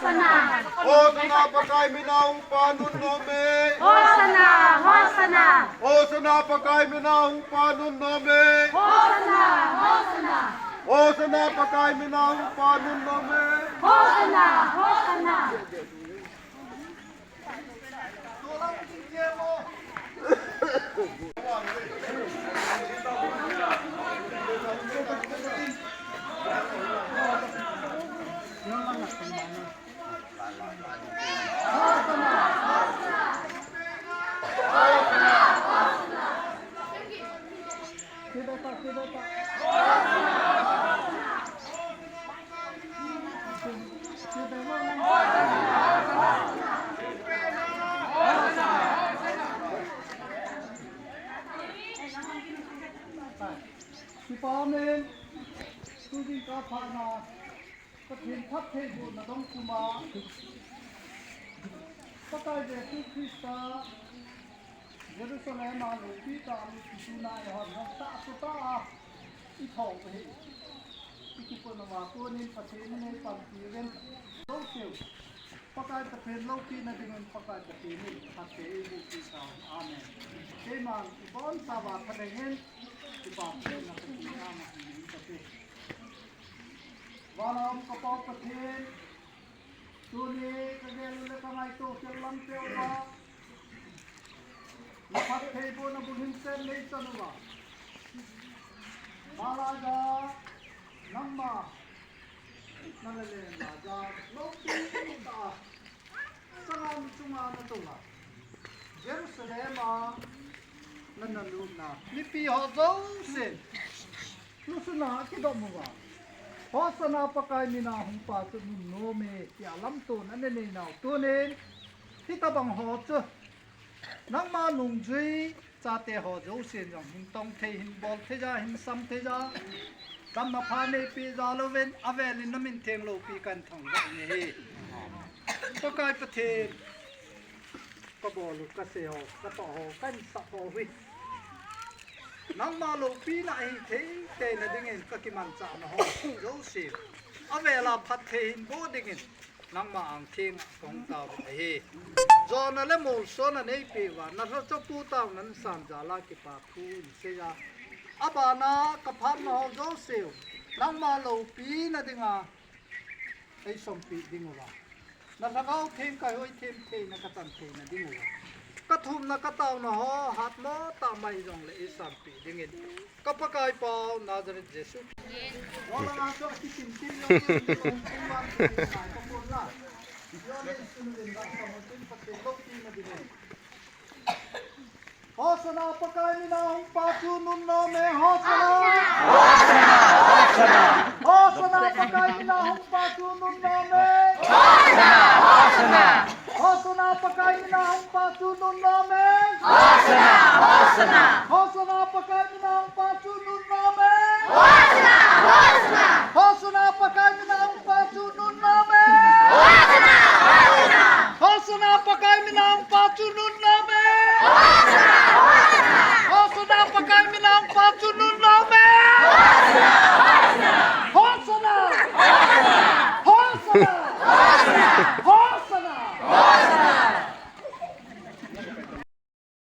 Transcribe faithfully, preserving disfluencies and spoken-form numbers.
Hosana, Pakai mina hungpa nunnom e. Hosana, Hosana. Hosana, Pakai mina hungpa nunnom e. Hosana, Hosana. Hosana, Pakai mina hungpa nunnom e. Hosana, Hosana. Kipa amen. Tujingkah phatna Pathen phattheibohna dong puma Pakai Jesu Christa Jerusalem a loupi tah a lut kisunna eihon jong tahsa tah a i thou u ahi. I kipana uva konin Pathen in eipanpi uvin. Lou cheu. Pakai Pathen loupina dingin Pakai Pathen in phatthei eiboh peh tau. Amen. Keiman i bonchauva thalheng in kipa Pathen na Pathen ama hin in kati. Van a um ka Pa Pathen, tuni ka gel u le ka ngaito khel lam peh uva, na phattheibohna bul himset nei chan uva, malai a nangma na lalen laja loupi tah a sangam chunga na tou a, Jerusalem a na na lutna mipi ho jousen nusunna kidom uva, Hosana, Pakai mina hungpa chu nunnom e, tia lamtona na nei nau tunin, hitabang ho chu nangma nungjui chate ho jousen jong hin tong thei, hin bol thei ja, hin sam thei ja, damna pha nei peh ja louvin, avel in na min theng loupi kan thangvah in ahi. Pakai Pathen, ka bol u, ka sei ho, ka toh ho, ka insap ho hi nangma loupina ahi thei theina dingin ka kimanchahna ho jouse avel a phatthei hin boh dingin nangma ang theng a ka hung taovin ahi. Jona le molsona nei peh uva, na lhacha pu taona na san jal a kipa thu in sei a, abana ka phatna ho jouse u nangma loupina dinga ei sompi ding uva, na Lhagao Theng ka hoi them theina ka chan theina ding uva, ka thumna ka taona ho hatmo tah mai jongle ei sanpi dingin, ka Pakai pau Nazareth Jesu. Wala na so ki tim tim yo, ka pon la. Yo le sun din la ka mo tin pa te lo ti na din. Hosana, Pakai mina hungpa chu nunnom e, Hosana. Hosana, Pakai mina hungpa chu nunnom e. Hosana, Pakai mina hungpa chu nunnom e. Hosana, Hosana.